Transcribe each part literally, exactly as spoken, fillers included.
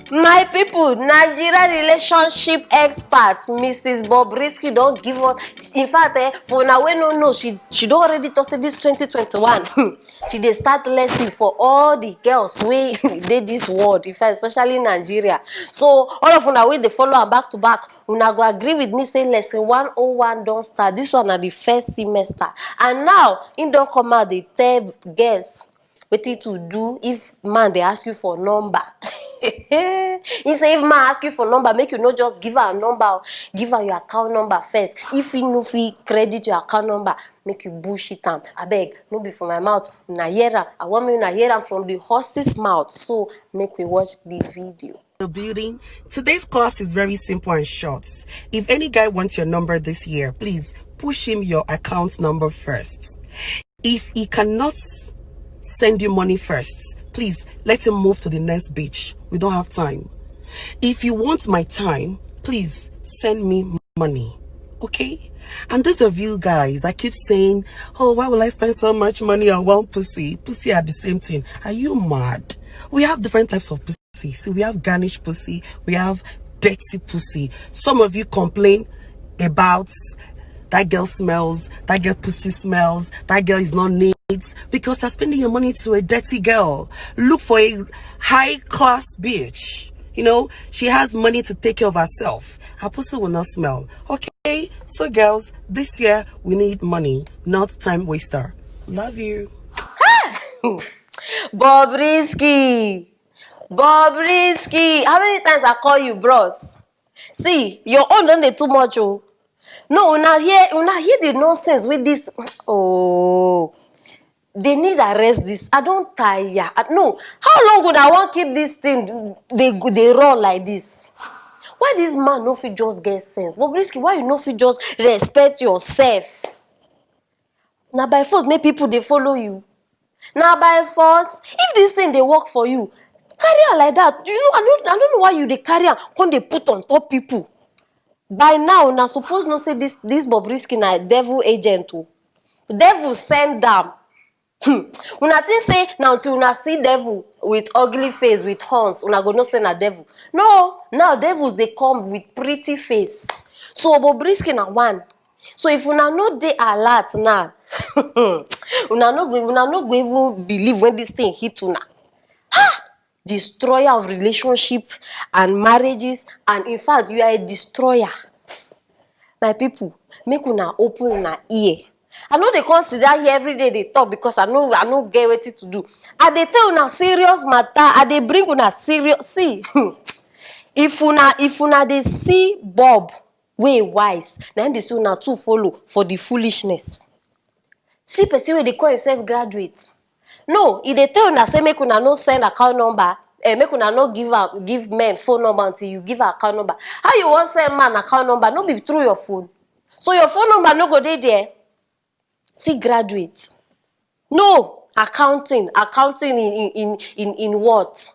My people, Nigeria relationship expert, Missus Bobrisky don give us. In fact, eh, for una wey no know, she she don already talk say this twenty twenty-one, she dey start lesson for all the girls wey dey this world. In fact, especially Nigeria. So all of una wey dey follow am back to back, una go agree with me say lesson one oh one don start. This one na the first semester, and now im don come out dey tell girls wetin to do if man dey ask you for number. He say if man ask you for number, make you no just give am number o, give am your account number first. If he no fit credit your account number, make you bullshit am. Abeg, no be for my mouth una hear am, I wan make una hear am from the horse's mouth. So make we watch the video. The building. Today's class is very simple and short. If any guy wants your number this year, please push him your account number first. If he cannot send you money first, please let him move to the next beach. We don't have time. If you want my time, please send me money. Okay? And those of you guys that keep saying, "Oh, why will I spend so much money on one pussy? Pussy are the same thing." Are you mad? We have different types of pussy. See, we have garnished pussy, we have dirty pussy. Some of you complain about that girl smells, that girl pussy smells, that girl is not neat, because you're spending your money to a dirty girl. Look for a high class bitch. You know, she has money to take care of herself. Her pussy will not smell. Okay? So, girls, this year we need money, not time waster. Love you. Bobrisky! Bobrisky! How many times I call you, bros? See, your own don dey too much o. No, una hear, una hear the nonsense with this. Oh, they need arrest this. I don tire. I, no, how long una wan keep this thing dey go, dey run like this? Why this man no fit just get sense? Bobrisky, why you no fit just respect yourself? Na by force make people dey follow you. Na by force. If this thing dey work for you, carry am like that. You know, I don't, I don't know why you dey carry am come dey put on top people. By now, una suppose know say this, this Bobrisky na devil agent o. Devil send am. Hmm. Una think say na until una see devil with ugly face, with horns, una go know say na devil. No, now devils dey come with pretty face. So Bobrisky na one. So if una no dey alert now, una no go, una no go even believe when this thing hit una. Ha! Destroyer of relationship and marriages, and in fact, you are a destroyer. My people, make una open una ear. I no dey come sit down here every day dey talk because I no, I no get wetin to do. I dey tell una serious matter. I dey bring una serious. See, if una, if una dey see Bob wey wise, na im be say una too follow for the foolishness. See person wey dey call himself graduate. No, e dey tell una say make una no send account number, eh, make una no give am, give men phone number until you give account number. How you wan send man account number? No be through your phone. So your phone number no go dey there. See graduate. No, accounting, accounting in, in, in, in, in what?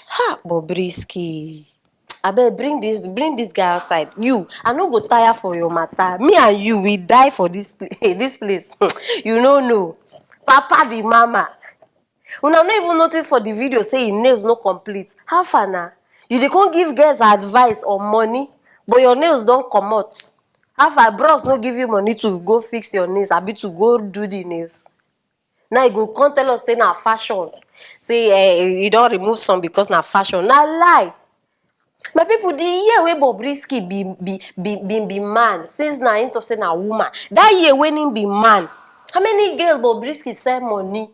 Ha, Bobrisky. Abeg, bring this, bring this guy outside. You, I no go tire for your matter. Me and you, we die for this pla-, this place. You no know. Papa the mama. Una no even notice for the video say him nails no complete. How far na? You dey come give girls advice on money, but your nails don comot. How far? Bros no give you money to go fix your nails, abi to go do the nails? Now you go come tell us say na fashion. Say, eh, you don remove some because na fashion. Na lie. My people, the year wey Bobrisky be, be, be, be, be man, since na him talk say na woman, that year when him be man, how many girls Bobrisky send money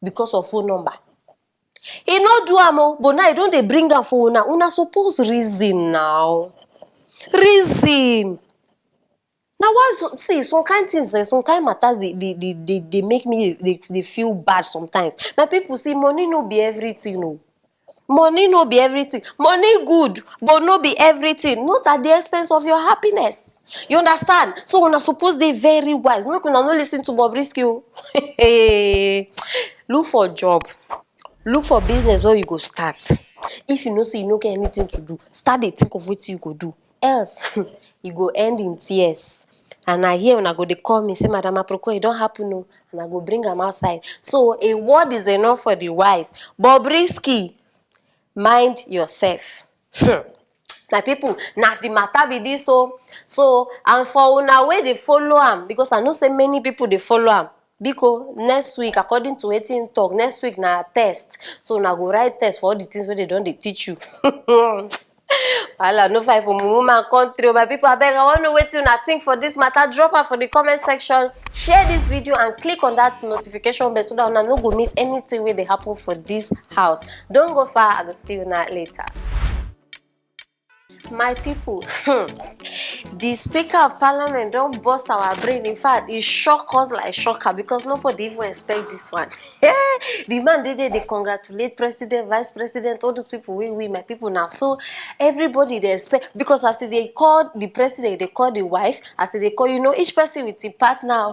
because of phone number? He no do am o, but now he don dey bring am for una. Una suppose reason now. Reason. Na why so, see, some kind things, eh, some kind matters dey, dey, dey, dey, dey make me dey, dey feel bad sometimes. My people, see, money no be everything o. Money no be everything. Money good, but no be everything. Not at the expense of your happiness. You understand? So una suppose dey very wise. Make una no listen to Bobrisky o. Look for job. Look for business wey you go start. If you know say you no get anything to do, start dey think of wetin you go do. Else, e go end in tears. And na here una go dey call me say, "Madam Aproko, e don happen o." And I go bring am outside. So a word is enough for the wise. Bobrisky, Mind yourself. Hmm. My people, na the matter be this o. So, and for una wey dey follow am, because I know say many people dey follow am. Biko, next week, according to wetin im talk, next week na test. So, una go write test for all the things wey they don dey teach you. Wahala no fine for mumu man country o, my people. Abeg, I wan know wetin una think for this matter. Drop am for the comment section. Share this video and click on that notification bell so that una no go miss anything wey dey happen for this house. Don go far, I go see una later. My people, hmm, the speaker of parliament don burst our brain. In fact, e shock us like shocker because nobody even expect this one. The man dey there dey congratulate president, vice president, all those people wey win, my people. Now, so everybody dey expect, because as e dey call the president, e dey call the wife, as e dey call, you know, each person with im partner.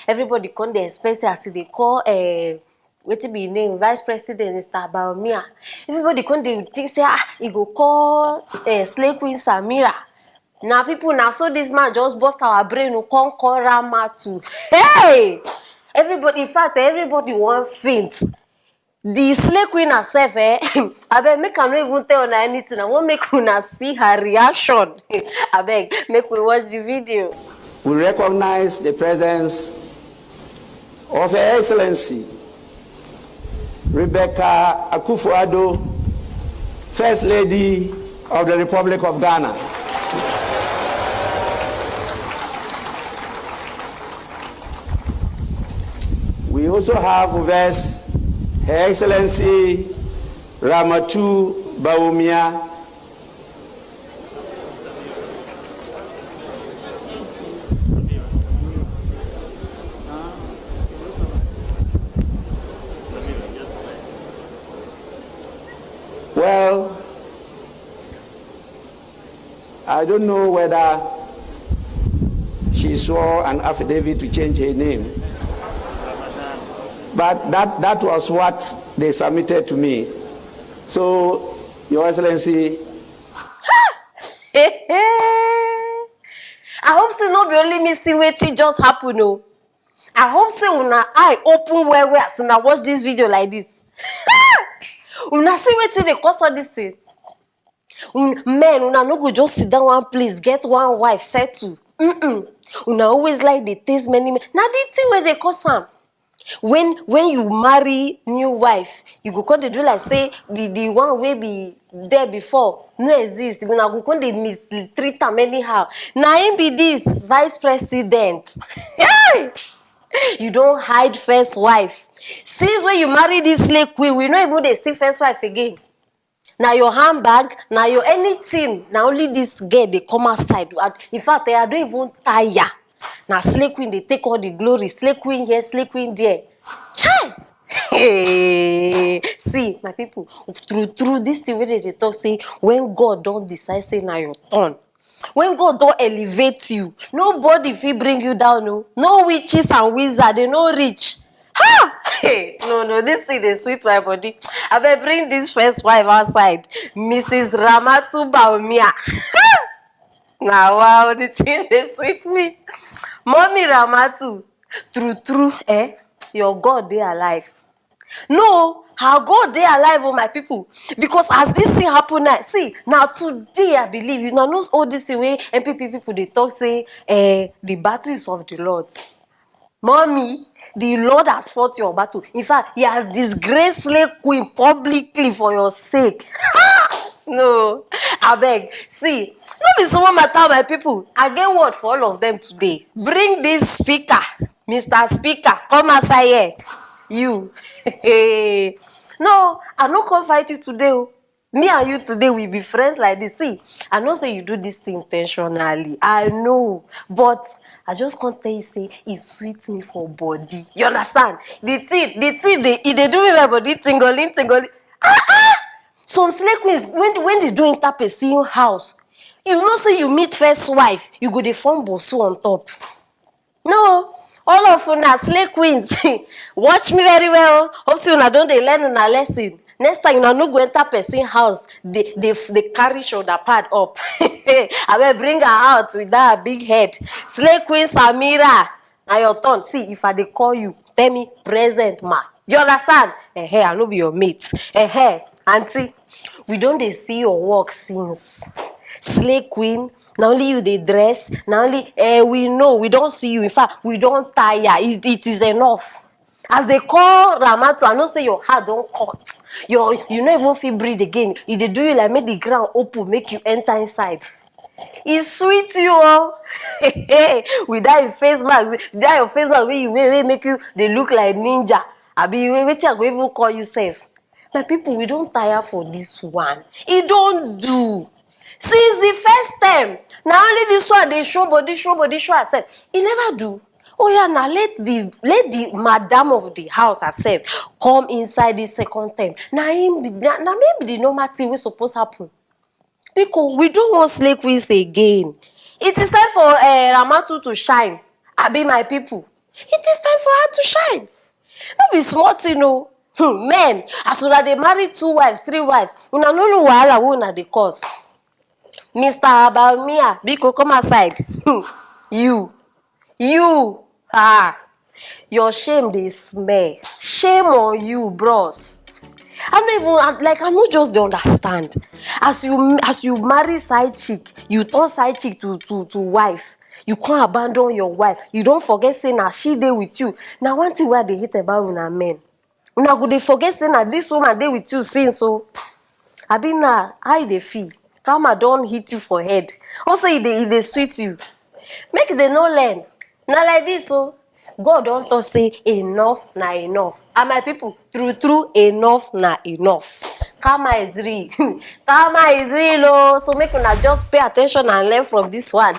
Everybody come dey expect say as e dey call, eh, wetin be im name, vice president, Mister Bawumia. Everybody come dey think say, ah, e go call, eh, slay queen Samira. Na people, na so this man just burst our brain o, come call Ramatu. Hey! Everybody, in fact, everybody wan faint. The slay queen herself, eh? Abeg, make I no even tell una anything. I wan make una see her reaction. Abeg, make we watch the video. We recognize the presence of Her Excellency Rebecca Akufo-Addo, First Lady of the Republic of Ghana. We also have with us Her Excellency Ramatu Bawumia. Well, I don't know whether she swore an affidavit to change her name, but that, that was what they submitted to me. So, Your Excellency, I hope say no be only me see wetin just happen o. I hope say una eye open well well as una watch this video like this. Una see wetin dey cause all this thing. Un-, men, una no go just sit down one place, get one wife, settle. Mm-mm. Una always like dey taste many men. Na the thing wey dey cause am. When, when you marry new wife, you go come dey do like say the, the one wey be there before no exist. Una go come dey mistreat am anyhow. Na im be this vice president. Hey! You don hide first wife. Since when you marry this slay queen, we no even dey see first wife again. Na your handbag, na your anything, na only this girl dey come outside. And in fact, eh, I don even tire. Na slay queen dey take all the glory, slay queen here, slay queen there. Chai! Hey, see, my people, true, true, this thing wey they dey talk say, when God don decide say na your turn, when God don elevate you, nobody fit bring you down o. No witches and wizard, they no reach. Ha! Hey, no, no, this thing dey sweet my body. Abeg, bring this first wife outside, Missus Ramatu Bawumia. Na wow, the thing dey sweet me. Mommy Ramatu, true, true, eh? Your God dey alive. No, her God dey alive o, my people. Because as this thing happen now, see, na today I believe, you know, know all this thing wey N P P people dey talk say, eh, the battle is of the Lord. Mommy, the Lord has fought your battle. In fact, he has disgraced slay queen publicly for your sake. No, abeg, see, no be small matter, my people. I get word for all of them today. Bring this speaker, Mister Speaker, come outside here. You. No, I no come fight you today o. Me and you today, we be friends like this. See, I know say you do this thing intentionally. I know. But I just can't tell you say it sweet me for body. You understand? The thing, the thing, they, e dey do me my body tingling, tingling. Ah, ah! Some slay queens, when, when they do enter person house, you know say you meet first wife, you go dey form bosu on top. No, all of una slay queens, watch me very well. Hope say una don dey learn una lesson. Next time, una no go enter person house, dey, dey, dey carry shoulder pad up. Abeg, bring her out with that big head. Slay queen Samira, na your turn. See, if I dey call you, tell me, "Present, ma." You understand? Eh, eh, I no be your mate. Eh, eh. Aunty, we don dey see your work since. Slay queen, na only you dey dress, na only, eh, we know, we don see you. In fact, we don tire. It, it is enough. As they call Ramatu, I know say your heart don cut. Your, you no even fit breathe again. E dey do you like make the ground open, make you enter inside. E sweet you o. With that your face mask, with that your face mask wey you wear, wey make you dey look like ninja. Abi, wetin I go even call you sef? My people, we don tire for this one. E don do. Since the first time, na only this one dey show body, show body, show herself. E never do. Oh yeah, now let the, let the madam of the house herself come inside this second term. Na him be, na, na maybe the normal thing wey suppose happen. Because we don't want slay queens again. It is time for uh, Ramatu to shine. Abi, my people, it is time for her to shine. No be small thing o. Hmm, men, as una dey marry two wives, three wives, una no know wahala wey una dey cause. Mister Abamia, biko, come outside. Hmm, you, you, ah, your shame dey smell. Shame on you, bros. I no even, I, like, I no just dey understand. As you, as you marry side chick, you turn side chick to to to wife. You can't abandon your wife. You don't forget say na she dey with you. Now, one thing wey I dey hate about una men, una go dey forget say na this woman dey with you since o. Abi, na how you dey feel? Karma don hit you for head. Also, e dey, e dey sweet you. Make they no learn. Na like this o. God don talk say enough na enough. And my people, true true, enough na enough. Karma is real. Karma is real o. So make una just pay attention and learn from this one.